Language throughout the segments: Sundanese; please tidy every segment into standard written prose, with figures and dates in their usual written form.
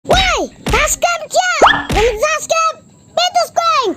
Woi, subscribe sia! Belum subscribe, putus ku aing.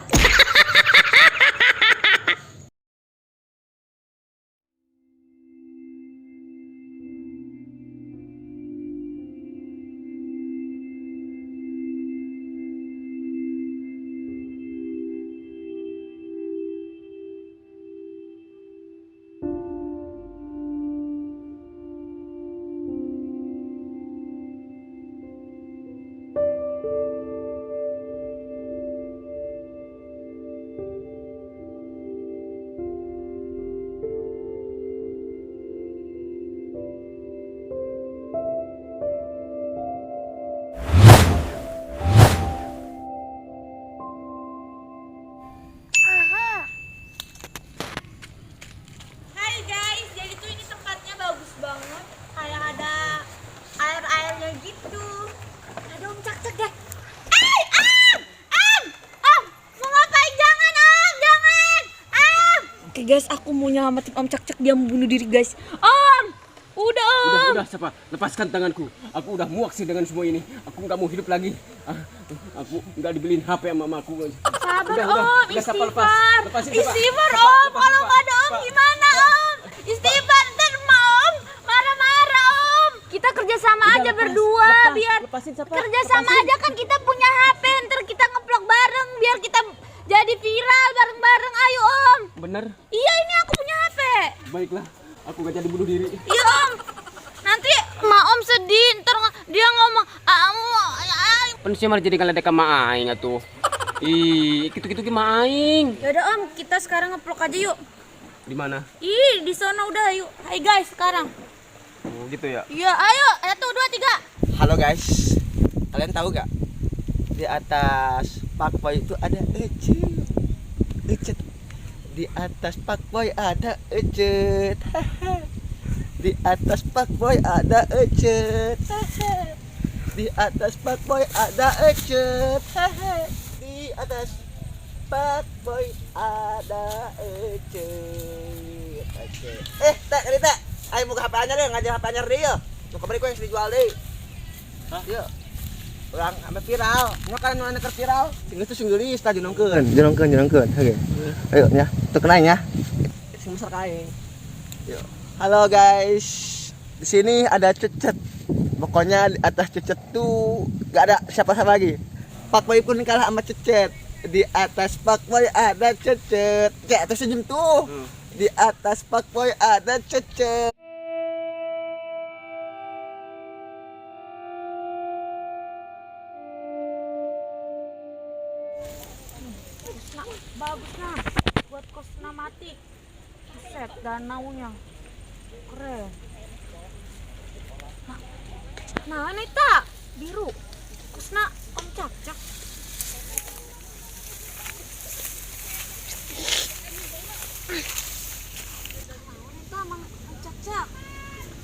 Hai guys, jadi tuh ini tempatnya bagus banget. Kayak ada air-airnya gitu. Ada Om Cak Cak deh. Eh, Om! Om! Om! Mau ngapain? Jangan, Om! Jangan! Om! Oke guys, aku mau nyelamatin Om Cak Cak, dia mau bunuh diri, guys. Om! Udah, Om! Udah, udah, siapa? Lepaskan tanganku. Aku udah muak sih dengan semua ini. Aku nggak mau hidup lagi. Ah, aku nggak dibeliin HP sama mamaku. Sabar, Udah, udah. Om, Udah, siapa lepas? istighfar. Lepasin, siapa? Istighfar, Siapa? Om. Lepasin, Kalau Pak. nggak ada Om Pak. gimana, Om? Istighfar, ntar ma Om marah-marah, Om. Kita kerja sama Udah, aja lepas, berdua lepas, biar lepasin, siapa? kerja sama Lepasin. aja kan kita punya HP, ntar kita ngevlog bareng biar kita jadi viral bareng-bareng. Ayo, Om. Bener? Iya, ini aku punya HP. Baiklah, aku nggak jadi bunuh diri. Iya, Om. Nanti ma Om sedih, ntar dia ngomong, "Ah, ah." Manusia malah jadi ngeledek sama aing atuh. Ih, gitu-gitu ki mah aing. Yaudah, Om, kita sekarang ngevlog aja yuk. Di mana? Ih, di sana udah yuk. Hai guys, sekarang. Oh, gitu ya. Iya, ayo. 1, 2, 3. Halo guys, kalian tahu gak? Di atas Pak Boy itu ada Ecet. Ecet. Di atas Pak Boy ada Ecet. Haha. Di atas Pak Boy ada Ecet. Haha. Di atas Pak Boy ada Ecet. Haha. Di atas Pak Boy ada Ecet. Oke. Eh, tak, tak. Ayo buka HP anyar deh, ngajar HP anyar deh ya. Nu kemarin kau yang dijual deh. Hah? Yuk. Urang sampai viral. Nu kan nu anu keur viral. Sing geus tuh sing geulis tah jenongkeun. Jenongkeun, jenongkeun. Oke. Ayo nya, tuh kena nya. Sing besar ka aing. Yuk. Halo guys. Di sini ada Cecet. Pokoknya di atas Cecet tuh gak ada siapa-siapa lagi. Pak Boy pun kalah sama Cecet. Di atas Pak Boy ada Cecet. Kayak atas senyum tuh. Di atas Pak Boy ada Cecet. Nah, bagus nah. Buat kosna mati. Set danaunya. Keren. Nah, ini tak biru. Kosna Om Cak Cak. Nah, Mang Om Cak Cak.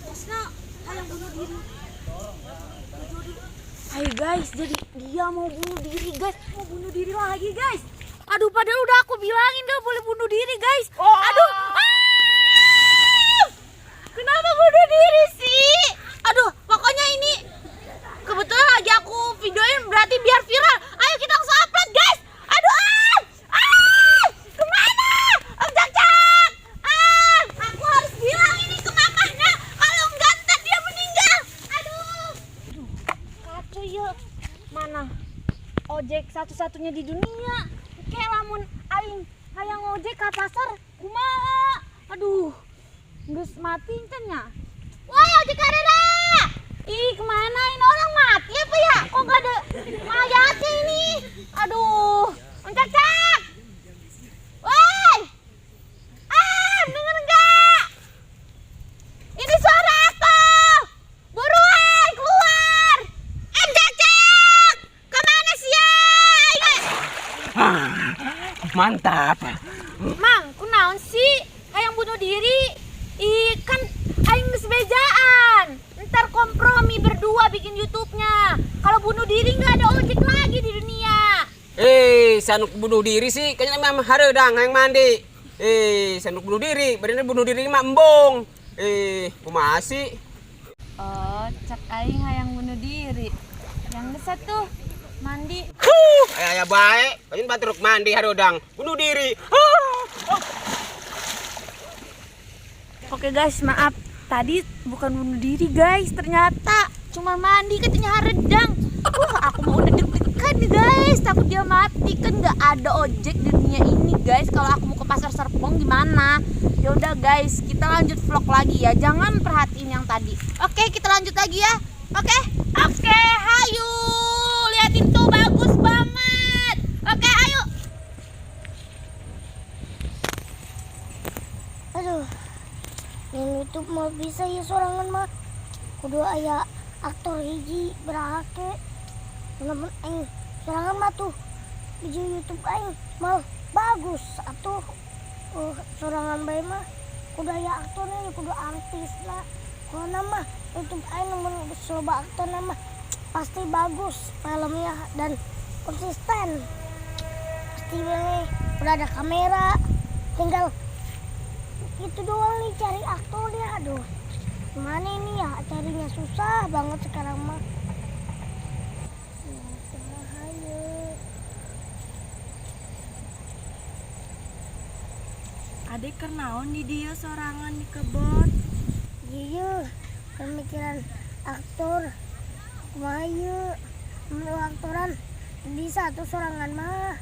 Kosna hayang bunuh diri. Bunuh diri. Hai guys, jadi dia mau bunuh diri guys, mau bunuh diri lagi guys. Aduh, padahal udah aku bilangin gak boleh bunuh diri guys. Aduh, ah! Kenapa bunuh diri sih? Aduh, pokoknya ini kebetulan lagi aku videoin berarti biar viral. Ayo kita langsung upload guys. Aduh, ah! Ah! Kemana? Om Cak Cak! Ah! Aku harus bilang ini ke mamahnya. Kalau enggak ntar dia meninggal. Aduh. Aduh, kacau ya. Mana ojek satu-satunya di dunia. Kayak lamun aing hayang ojek ke pasar kumaha. Aduh, geus mati encan nya. Wah, ojek karera. Ih, kemana ini orang mati apa ya? Kok gak ada mayatnya ini? Aduh, Om Cak Cak. Woi. Ah, denger nggak? Ini suara aku. Buruan keluar. Om Cak Cak. Kemana sih ya? Ayo. Ah, mantap. Mang, kunaon sih? Hayang bunuh diri. Ih, kan aing geus bejaan. Ntar kompromi berdua bikin YouTube-nya. Kalau bunuh diri nggak ada ojek lagi di dunia. Eh, sanuk bunuh diri sih, kayaknya mah hareudang hayang mandi. Eh, sanuk bunuh diri, bener bunuh diri mah embung. Eh, kumaha sih? Oh, cek aing hayang bunuh diri. Yang geus tuh mandi. Aya aya bae, lain baturuk mandi harudang, bunuh diri. Oke guys, maaf. Tadi bukan bunuh diri guys, ternyata cuma mandi katanya haredang. Aku mau udah deg-degan nih guys, takut dia mati kan nggak ada ojek di dunia ini guys. Kalau aku mau ke pasar Serpong gimana? Ya udah guys, kita lanjut vlog lagi ya. Jangan perhatiin yang tadi. Oke, kita lanjut lagi ya. Oke, oke, hayu. Liatin tuh bagus banget. Oke, ayo. Aduh, yang YouTube mah bisa ya sorangan mah. Kudu aya aktor hiji berake. Namun aing sorangan mah tuh video YouTube aing mah bagus atuh sorangan bae mah kudu aya aktornya kudu artis lah. Kalau mah YouTube aing mun geus loba aktorna mah pasti bagus filmnya dan konsisten. Pasti bae udah ada kamera, tinggal itu doang nih cari aktornya. Aduh, gimana ini ya, carinya susah banget sekarang mah. Kumaha Adek keur naon di dieu sorangan di kebon? Iya, pemikiran aktor kumaha ieu, mun aktoran bisa tuh sorangan mah.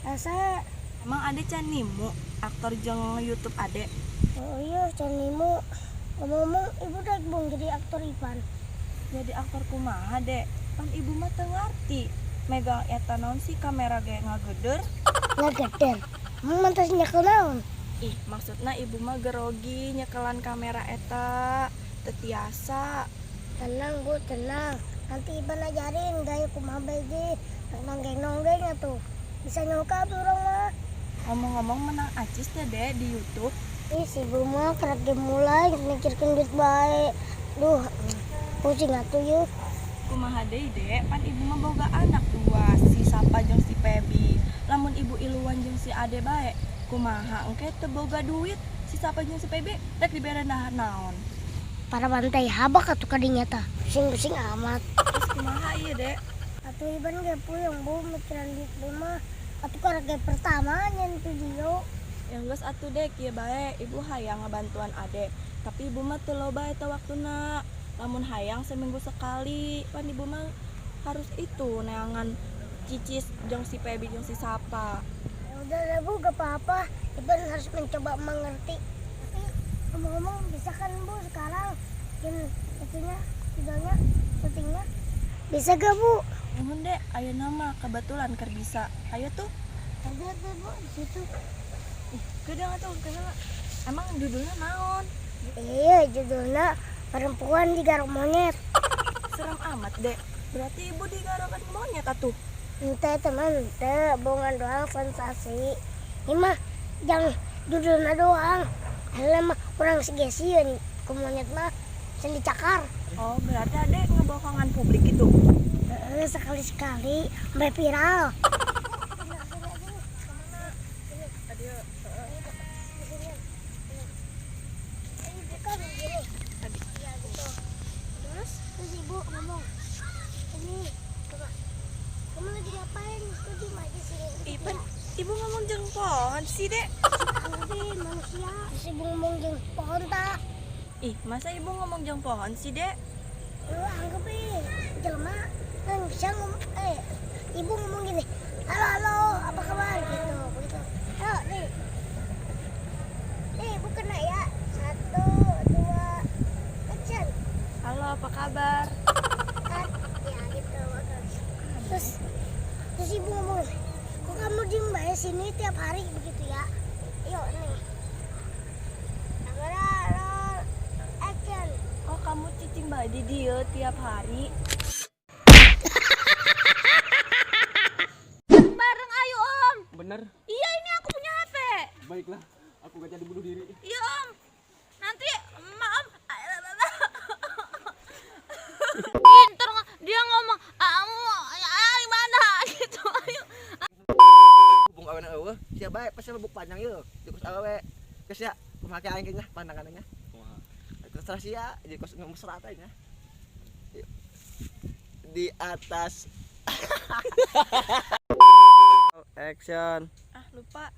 Hese. Emang ade can nimu aktor jeung YouTube ade? Oh iya, can nimu. Ngomong-ngomong, ibu rek bung jadi aktor Ivan. Jadi aktor kumaha, Dek? Pan ibu mah teu ngarti. Megang eta naon sih kamera ge ngageder. Ngageder. Emang mantas nyekel naon? Ih, maksudna ibu mah gerogi nyekelan kamera eta. Teu tiasa. Tenang bu, tenang. Nanti Iban ajarin gaya kumaha bae ge. Nonggeng-nonggeng atuh. Bisa nyokap urang mah. Ngomong-ngomong menang acis teh, Dek, di YouTube. Ih, si ibu mah kerek ge mulai mikirkeun duit bae. Duh, pusing atuh yeuh. Kumaha deui, Dek? Pan ibu mah boga anak dua, si Sapa jeung si Pebi. Lamun ibu iluan jeung si Ade bae, kumaha engke teu boga duit si Sapa jeung si Pebi rek dibere naon? Para pantai habak atuh kadinya tah. Pusing-pusing amat. Terus kumaha ieu, Dek? Atuh Iban ge puyeng bu mikiran duit bae mah. Atuh karek ge pertama nyen video. Yang geus atuh Dek, ieu bae ibu hayang ngabantuan Ade. Tapi ibu mah teu loba eta waktuna. Lamun hayang seminggu sekali, pan ibu mah harus itu neangan cicis jeung si Pebi jeung si Sapa. Ya udah deh bu, gak apa-apa. Iban harus mencoba mengerti. Tapi ngomong-ngomong bisa kan bu sekarang bikin itunya, videonya, syutingnya? Bisa gak bu? Nuhun Dek, ayeuna mah kebetulan keur bisa. Ayo tuh. Ada tuh bu di situ. Ih, geudang atuh, geudang. Emang judulnya naon? Iya, judulnya Perempuan Digaruk Monyet. Serem amat, Dek. Berarti ibu digarokan monyet atuh. Ente teman, ente bohongan doang sensasi. Ini mah jangan judulnya doang. Alah mah kurang segesieun ku monyet mah bisa dicakar. Oh, berarti adek ngebohongan publik gitu. Heeh, sekali-sekali sampai viral. Terus, terus ibu ngomong, ini coba, kamu lagi ngapain? Kok diem aja sih? Ibu, ibu ngomong jeung pohon sih, Dek. Tapi manusia, terus ibu ngomong jeung pohon tak? Ih, masa ibu ngomong jeung pohon sih, Dek? Lu anggap jelema kan bisa ngomong, ibu ngomong gini, halo halo, apa kabar gitu, begitu. Halo, nih, nih ibu kena ya, 1, 2, action. Halo, apa kabar? Kan, ya gitu, bagus. Terus, terus ibu ngomong, kok kamu diem bae sini tiap hari begitu ya? Yuk nih, kamera roll, action. Oh, kamu cicing bae di dieu tiap hari? Bareng ayo Om. Bener? Iya, ini aku punya HP. Baiklah, aku gak jadi bunuh diri. Iya Om. Nanti maaf. Pinter dia ngomong, gimana gitu. Ayo. Hubung awewe eueuh, sia bae pasti mabuk panjang ieu. Tikus awewe. Geus ya, kumaha ke aing nya pandangannya. Terserah sia, jadi kos mesra teh nya. Di atas. Action. Ah, lupa.